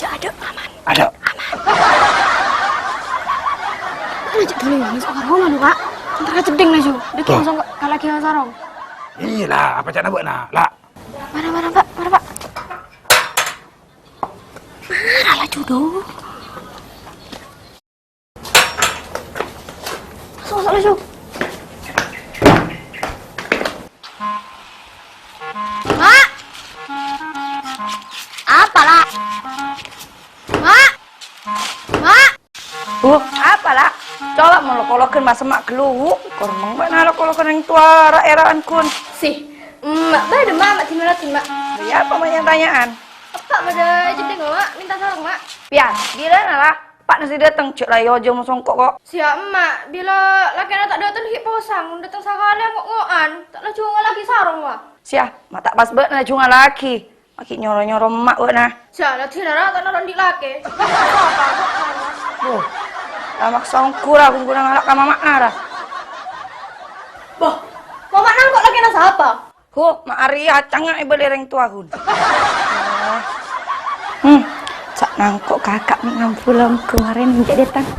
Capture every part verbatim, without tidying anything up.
Ca'na aman. Ada. Aman. Ayo, cek dulu, masuk ke rumah lu, Kak. Entar aja ding, Naju. Udah kita Tuh. Masuk ke lagi sarong. Iya lah, apa ca'na bâ'na, La? Mara, mara, Pak. Mara, Pak. Mara, laju dong. Masuk, masuk, masuk. Mak! Apa, La? Mak! Mak! Uh, apa, La? Coba mau lo-kolokan masa mak gelu. Kormong bâ'na lo-kolokan yang tua ra-, eraan kun. Sih, Mak, bâdâ, Mak, Mak, dimana, Mak? Ya, apa banyak tanyaan? Apa bâdâ jeding, Mak? Minta tolong, Mak. Pian, gila na, La? Pak nasi dateng, cek la yo aja mau songkok kok. Siap, Mak. Bila lakèna ta' dateng, hi' posang. Dateng sakalè, ngok-ngokan. Ta' laju ngalagi sarong, wah. Siah, ma' ta' pas bâ'na laju ngalagi. Magi nyoro-nyoro emma' bâ'na. Siah, la dinara ta' noro' andi' lakè. Wah, la maksa ongghu ra, ghun-ghuna ngala' ka mama'na ra. Boh, mama'na engko' lakèna sapa? Huh, ma' arèya acangnga èbâli rèng towa, ghun. Hmm, ca' nangko' kaka' mè' ngambulong kemarin enjâ' dâteng.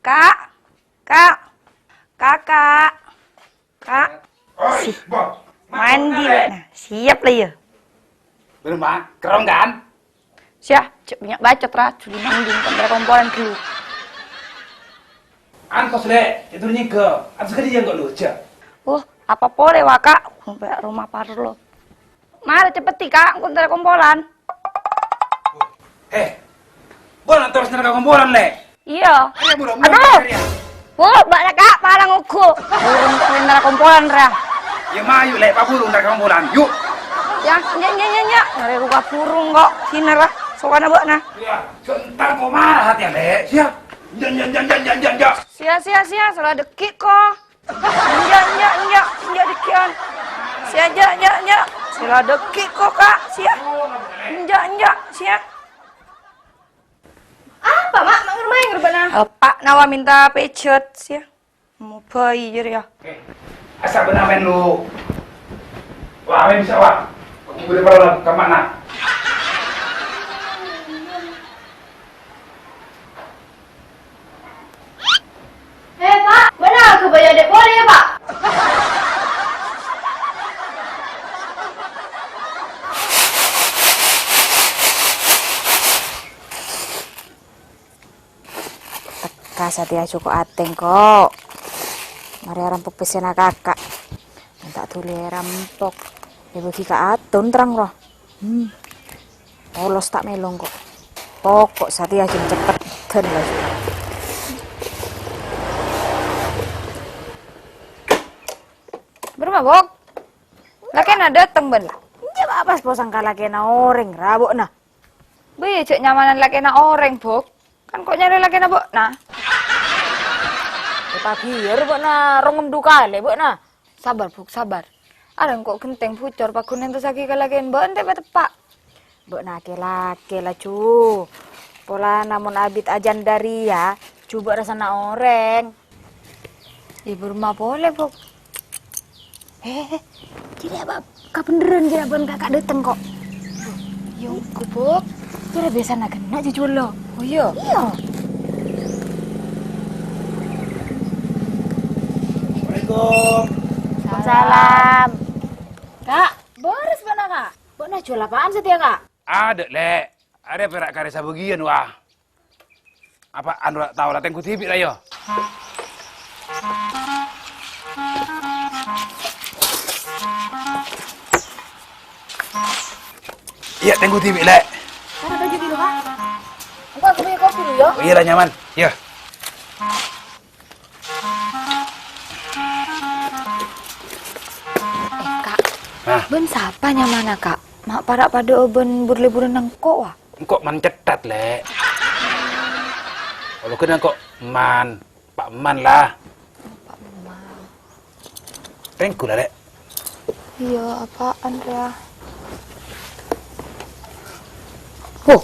Kak, Kak, Kakak, Kak. Oi, si-, Bang. Mandi, Bang. Siap la, yâ? Belum, Bang. Kerrong, kan? Siah, cè' bânnya' bacot, ra. Juli manggung, kan, kompolan ghâllu. Antos, Lè', tidur nyèngghâ. Antos kadhi jâ' engko' lu, jâ'. Uh, apa polè, wa, Kak? Sampai rumah parlo. Mara, cepet, Kak, engko' entar kompolan. Eh, bâ'na terros nèka kompolan, Lè'? Iyâ. Arèya, buru, aduh! Arèya. Bu, bâ'na, Kak, palang ongghu. Buru, engko' entar kompolan, ra. Yâ, mayu, Lè', paburu entar kompolan. Yu. Yâ, enjâ', enjâ', enjâ', enjâ'. Arèya rowa buru, kok. Sèna, ra. Sokana bâ'na. Yâ, sebentar kok marah hati, Lè'. Siap. Enjâ', enjâ', enjâ'. Siap, siap, siap. Sala dâgghi', kok. Enjâ', enjâ', enjâ', enjâ' dâgghi'ân. Siya, enjâ', enjâ', enjâ'. Sè la dâgghi' kok, Kak, siya. Enjâ', enjâ', siya. Apa, Mak? Mak ngermaèng bâ'na? Apa, nawa minta pijat, siya. Mau bayi, jârèya. Oke. Asa bâ'na awen lu. Wah, awen bisa, wah. Aku boleh parlo ka mana? Eh, Pak, bâ'na ghâbâyâ dâ' polè, yâ, Pak? Tekka satèya jhuko' atèng, kok. Marè rampok pèssèna kaka'. Mènta dhuli èrampok. Èbâghi ka Atun terrang, roh. Hmm. Polos ta' mèlo engko'. Pokok satèya jhâ' ceppet dhân, la. Bârâmma, Bok? Lakèna dâteng, bân? Enjâ', Pak, pas posang ka lakèna orèng, ra, bâ'na. Bâ, iyâ, jhâ' nyamanan lakèna orèng, Bok. Kan ko' nyarè lakèna bâ'na. Èpabiyâr bâ'na, rongem du kalè bâ'na. Sabbhâr, Bok, sabbhâr. Arèya engko' ghentèng bucor, paggun èntossaghi ka lakèn bâ'na, teppa' teppa'. Bâ'na kè-lakè, laju. Polana mon abit ajhân dâriyâ, jhubâ' rassana orèng. Yâ, bârâmma polè, Bok. Eh, eh, eh. Jârèya apa? Kabhendherrân jârèya bân kaka' dâteng, kok. Yâ, ongghu, Bok. Jârèya biyasana ghenna' jhâ' jhuwâl, lo. Oh, iyâ? Iyâ. Assalamualaikum. Waalaikumsalam. Kak, bârâs bâ'na, Kak? Bâ'na jhuwâl apaan satèya, Kak? Adâ', Lè'. Arèya pèra' karè sabâgiyân, wah. Apa, anu, la, tao la tèngghu dhibi', la, yâ? Iyâ, tèngghu dhibi', Lè'. Kan ada jadi lu, Kak. Engko' aku bâli kopi lu, yâ. Oh, iyâ, la, nyaman. Iyâ. Eh, Kak. Hah? Bân sapa nyamana, Kak? Ma' para' padâ'â bân bur-lèburân engko', wa? Engko' Man Cettat, Lè'. Kalau kena engko' Man, Pa' Man, la. Pa' Man. Tèngghu, la, Lè'. Iyâ, apaan, ra? Huh.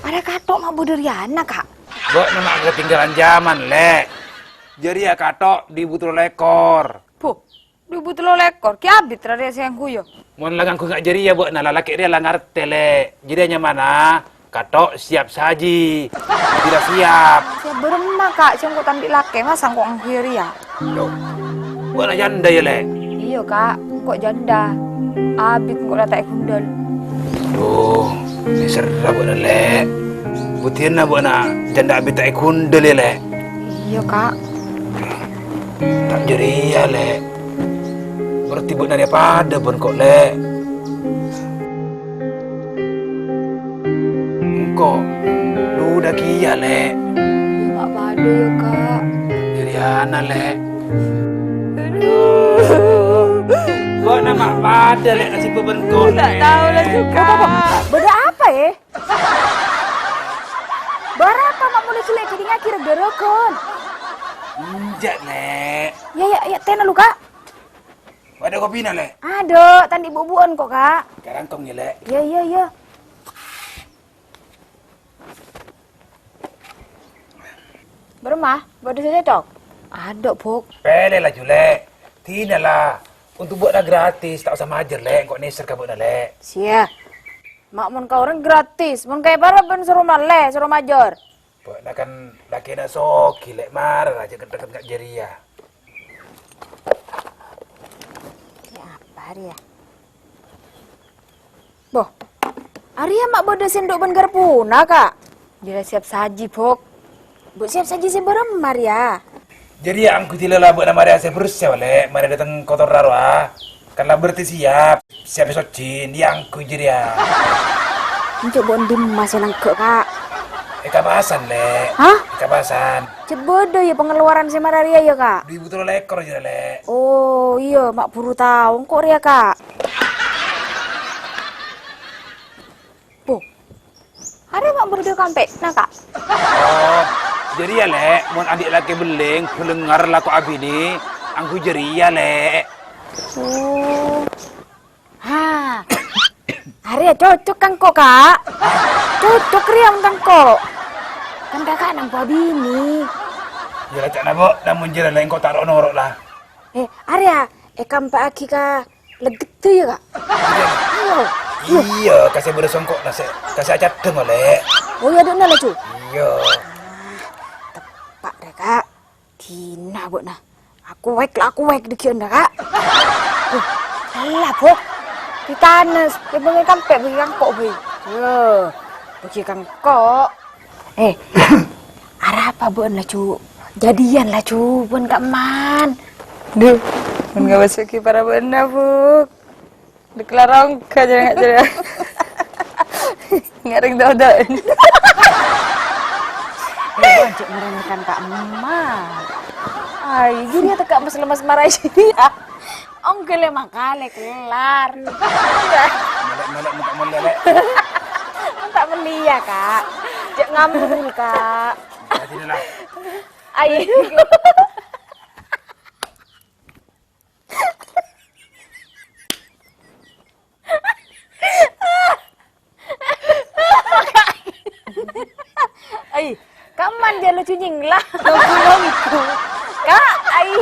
Arèya Kathok ma' bâdâ rèya, Kak? Bâ'na ma' ketinggalan jaman, Lè'. Jârèya Kathok di Butro Lèkor. Huh. Dhu èbu tello lèkor, ghi' abit ra rèya sè èangghuy, yâ. Mon la ngangghuy nga' jârèya bâ'na, lalakè' rèya la ngartè, Lè'. Jârèya nyamana, kathok siap saji. Jârèya siap. Siap bârâmma, Ka'? Sèngko' ta' andi' lakè, masa sèngko' ngangghuy rèya? Loh, bâ'na janda, yâ, Lè'? Iyâ, Ka', sèngko' janda. Abit sèngko' la ta' ègundâl. Dhu, nèserra bâ'na, Lè'. Budiyânna bâ'na janda abit ta' ègundâl, yâ, Lè'? Iyâ, Ka'. Ta' jârèya, Lè'. Berarti bâ'na rèya padâ bân sèngko', Lè'. Sèngko' dhu dâ' kèya, Lè'. Yâ, ma' padâ, yâ, Ka'. Jârèyana, Lè'. Bâ'na ma' padâ, Lè', nasibbhâ bân sèngko', Lè'. Ta' tao la, Ka'. Bâdâ apa, è? Bârâmma ma' molè jhelli' jârèya ngarep ra-ghârâghân? Enjâ', Lè'. Yâ, yâ, yâ, tèna lu, Ka'. Bâdâ kopina, Lè'? Adâ', ta' andi' bu'-bu'ân sèngko', Ka'. Karangkong, yâ, Lè'. Iyâ, iyâ, iyâ. Bârâmma, bâdâ sè cocok? Adâ', Buk. Pèlè laju, Lè'. Dinala. Untuk bâ'na gratis, ta' osa majâr, Lè'. Sèngko' nèser ka bâ'na, Lè'. Siya. Ma' mon ka orèng gratis, mon ka è para bân soro malè, soro majâr. Bâ'na kan lakèna soghi, Lè', mara jhâ' deket-deket nga' jârèya. Yâ, apa rèya? Boh, arèya ma' bâdâ sèndhuk bân garpuna, Ka'? Jârèya siap saji, Buk. Bu' siap saji sè bârâmma rèya? Jârèya angghuy dila la bâ'na marèya sè bersè, Lè', marè dâteng kotor rowa. Kan la berarti siap. Siap èsojhi, èangghuy jârèya. Enjâ' bâ'na dimma sè nangghâ', Ka'? È kapasan, Lè'. Hah? È kapasan. Cè' bâdâ, yâ, pengeluaran sè mara rèya, yâ, Ka'? Dhu èbu tello lèkor jârèya, Lè'. Oh, iyâ, ma' buru tao sèngko' rèya, Ka'. Boh, arèya ma' bâdâ kampè'na, Ka'? Oh, jârèya, Lè', mon andi' lakè bellèng, bâlângngar lako abinè, angghuy jârèya, Lè'. Oh. Ha. Arèya cocok ka sèngko', Ka'. Cocok rèya mon ka sèngko'. Kan kaka'na empa' binè. Yâ, la ca'na, Bu', namong jârèya la sèngko' ta' ro'-noro' la. Eh, arèya èkampa'aghi ka legghâddhâ, yâ, Ka'? Iyâ. Iyâ, ka sè bâdâ songko'na sè, ka sè acèddhâng, Lè'. Oh, iyâ, dâ'na laju. Iyâ. Teppa' rè, Ka'. Dinah bâ'na. Aku wèk la aku wèk dhâggi'ân, Ka'. Duh, ella, Bu'. Ditanes, bâgi kampè', bâgi ka sèngko', bhâi. Yâ, bâgi ka sèngko'. Eh, arapa bâ'na laju jhâdhiyân laju bân Ka' Man? Duh, mon ngabâs ghi para bâ'na, Bu'. Diklarong ka jârèya, jârèya. Ngarèng dodon. Eh, cè' ngarèngkan Ka' Man. Ai, jârèya tekka' mes-lemes mara jârèya. Ongghâ lè makalè kellar. Mèlè', mèlè', mèlè', mèlè', Lè'. Mènta mellèya, Ka'. Jhâ' ngambul, Ka'. Jâdina, la. Ayo. Ai, Ka' Man jhâ' laju nyèngla. Ka', ai.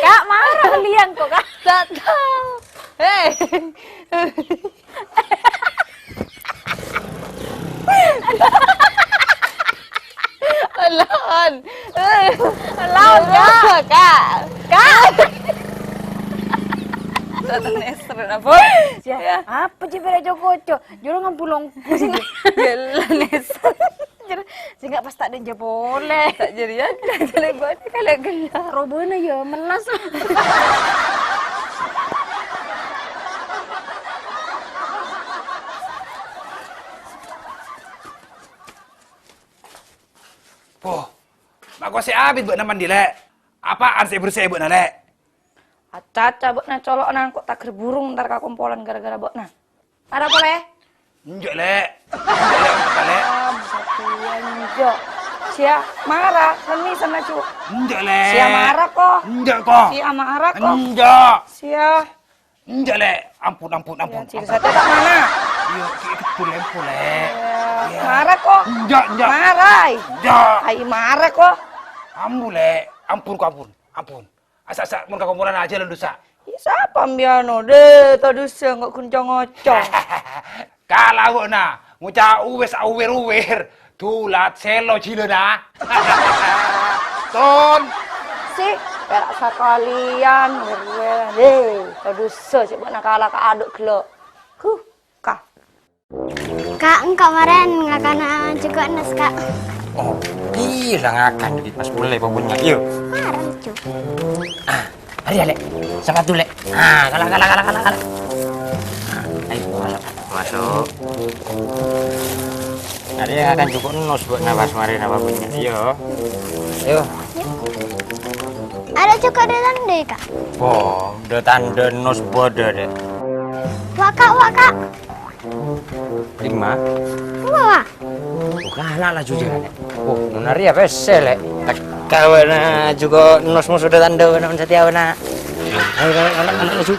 Ka', mara mellèya sèngko', Ka'. Ta' tao. Hei. Lawan. Lawan, Ka'. Ka'. Ka'. Dateng nèser, apa? Yâ, apa jiyâ bârâ' co-koco? Juru ngampulong. Gella nèser. Juru, sèngko' pas ta' dânjâ polè. Ta' jârèya, jârèya bâ'na kalè gella. Robâna yâ, mellas. Boh, ma' kosè abit bâ'na mandi, Lè'? Apaan sè èbersè bâ'na, Lè'? Acaca bâ'na colo'na engko' tager burung entar kakompolan gara-gara bâ'na. Mara polè? Enjâ', Lè'. Enjâ', Lè', enjâ', Lè'. Om, satèya enjâ'. Siya mara, sennèsan laju. Enjâ', Lè'. Siya mara, ko. Enjâ', ko. Siya mara, ko. Enjâ'. Siya. Enjâ', Lè'. Ampon, ampon, ampon. Ya, ciri satèya ta' mana? Iyâ, ki-, ki-, betul, ampon, Lè'. Ya, iyâ. Mara, ko. Enjâ', enjâ'. Mara, ai. Enjâ'. Ai, mara, ko. Ambu, Lè'. Ampon, ampon, ampon. Asa', asa', mon ka kompolan ajhâlân dhusa. Iyâ, sapa mbiyan, Dè, ta' dhusa, engko' ghun co-ngoco. Kala bâ'na, ngoca' uwis awir-uwir. Dulat sèlo jhilâna. Ton. Sè, pèra' sakalèyan, wir-wir. Dè, ta' dhusa, cè' bâ'na kala ka adhu' ghellâ'. Huh, ka. Ka', engko' marèn ngakana jhuko' nos, Ka'. Oh, iyâ la ngakan ghi' pas polè pokoknya. Iyâ. Marèn, Cuk. Ah, arèya, Lè'. Sapatu, Lè'. Ah, kala, kala, kala, kala, kala. Ah, ayo, masuk. Masuk. Arèya ngakan jhuko' nos, Bu, na pas marèn pokoknya. Iyâ. Ayo. Arèya jhuko' dâ' tandhâ, Ka'. Oh, dâ' tandhâ nos bâdâ, Dè'. Wa', Ka', wa', Ka'. Rèma? Wa', wa'. Buka la laju jhâlân, Lè'. Oh, mon arèya pèssè, Lè'. Tekka bâ'na jhuko' nos moso dâ' tandhâ bâ'na mon satèya bâ'na. Ayo, ayo, ayo, ayo, laju.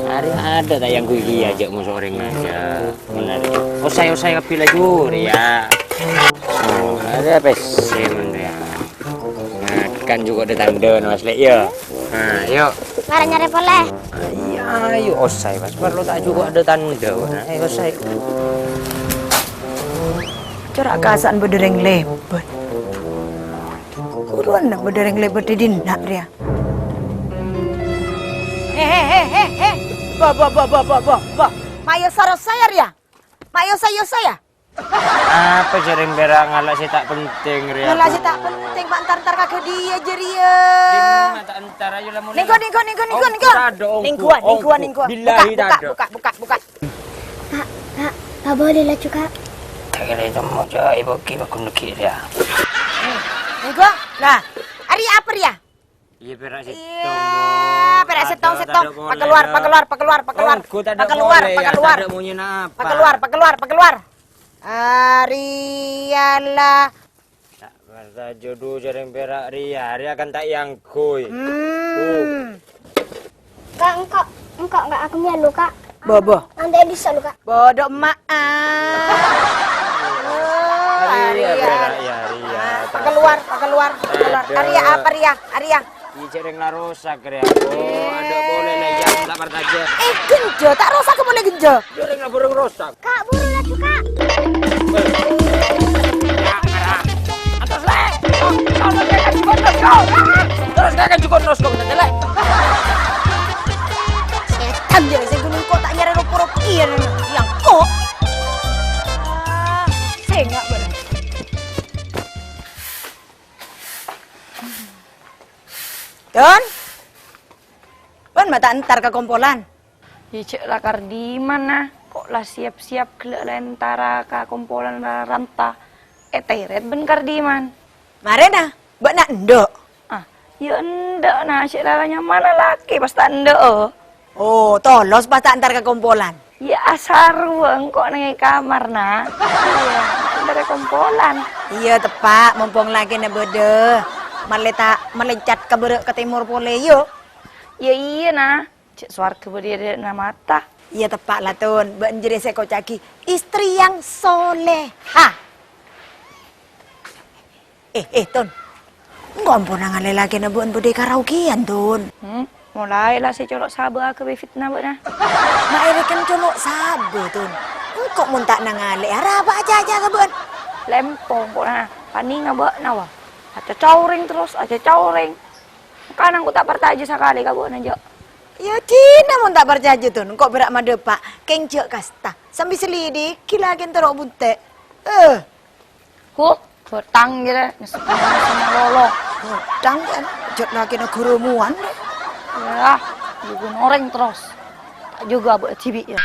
Arèya adâ' ta' èyangghuy kèya, jhâ' moso orèng ajâ. Mon arèya. Osaè, osaè kabbhi laju, rèya. Oh, arèya pèssè mon rèya. Ngakan jhuko' dâ' tandhâ, Mas, Lè', yâ. Nah, yuk. Mara nyarè polè. Iyâ, ayo, osaè, Mas. Parlo ta' jhuko' dâ' tandhâ. Nah, ayo, osaè. Cora' kasa'an bâdâ rèng lèbât. Buruwân bâdâ rèng lèbât è dinna' rèya. He, he, he, he, he. Bah, bah, bah. Ma' èosa-rosa yâ rèya? Ma' èosa-èosa yâ? Apa jhâ' rèng pèra' ngala' sè ta' penting rèya? Ngala' sè ta' penting, Pak, entar-entar ka ghâdhiyâ jârèya. Dimma ta' entar, ayo la mulai. Nèngko, nèngko, nèngko, nèngko, nèngko. Onggu, tadâ', onggu, nèngguwân, nèngguwân, onggu. Nèngguwân. Billahi, buka, tadâ'. Buka, buka, buka, buka. Pak, Pak, Pak, boleh laju, Kak. Tèkèlè temmo jâ' ibu ki bagun lagi ya. Nèngko. Nah, arèya apa rèya? Iyâ, pèra' sèttong, Bu. Iyâ, pèra' sèttong, sèttong. Tadâ' polè, pakeluar, pakeluar, pakeluar, pakeluar. Onggu tadâ' polè, ya, tadâ' monyèna apa? Pakeluar, pakeluar, pakeluar. Arèya la. Ta' parcajâ dhu jhâ' rèng pèra' rèya, rèya kan ta' èyangghuy. Hmm. Kak, engko', engko', Kak, aku mèlo, Kak. Bâbâ. Nanti bisa lu, Kak. Bodoh emak, ah. Oh, arèya. Rèya, rèya, rèya. Ah, pakeluar, pakeluar, pakeluar. Arèya apa rèya? Arèya. Iyâ, jhâ' rèng la rosak rèya. Oh, tadâ' polè la, iyâ, ta' parcajâ. Eh, ghânjhâ, ta' rosak polè ghânjhâ. Jhâ' rèng la bhurung rosak. Kak, buru laju, Kak. Terus, Lè'. Terus, Lè', kan jhuko' nos, kok. Terus, Lè', kan jhuko' nos, kok, Lè'. Sètan, jâ, sè ghun engko' ta' nyarè ropo-ropo, iyâ, yang kok. Ah, sènga', bârâ. Don? Bân ma' ta' entar ka kompolan? Iyâ, cè' la kardimana, kok la siap-siap ghellâ' la entara ka kompolan la ranta. Èterèt bân kardiman. Marèna, bâ'na endâ'? Ah, iyâ endâ', na, cè' la nyamana lakè pas ta' endâ', oh. Oh, tolos pas ta' entar ka kompolan? Iyâ, asarowa engko' neng è kamar, na. Iyâ, entar ka kompolan. Iyâ, teppa', mompong lakèna bâdâ. Ma'lè ta', ma'lè cat ka bârâ' ka tèmor polè, iyâ. Iyâ, iyâ, na. Cè' sowarghâ bâdâ è dâlem mata. Iyâ, teppa' la, Ton. Bâ'na jârèya sè èkoca'aghi istri yang soleha. Eh, eh, Ton. Engko' ampon nangalè lakèna bâ'na bâdâ è karaokean, Ton. Hmm, molaè la sè colo' sabâ aghâbây fitna bâ'na. Ma' èrèken colo' sabâ, Ton. Engko' mon ta' nangalè, arapa acaca ka bâ'na? Lèmpong kok, na. Panènga bâ'na, wa. Acacaorèng terros, acacaorèng. Kan engko' ta' parcajâ sakalè ka bâ'na, jâ'. Iyâ, dinah mon ta' parcajâ, Ton. Engko' pèra' madâpa', kèng jâ' kasta. Sambi selidiki lakèna terro bunte'. Eh. Huh, ghâtang jârèya, nyesep malolo. Ghâtang, kan? Jâ' lakèna ghârâmowan, rè. Yah, jhughân orèng terros. Ta' jhughân abâ' dhibi', yâ.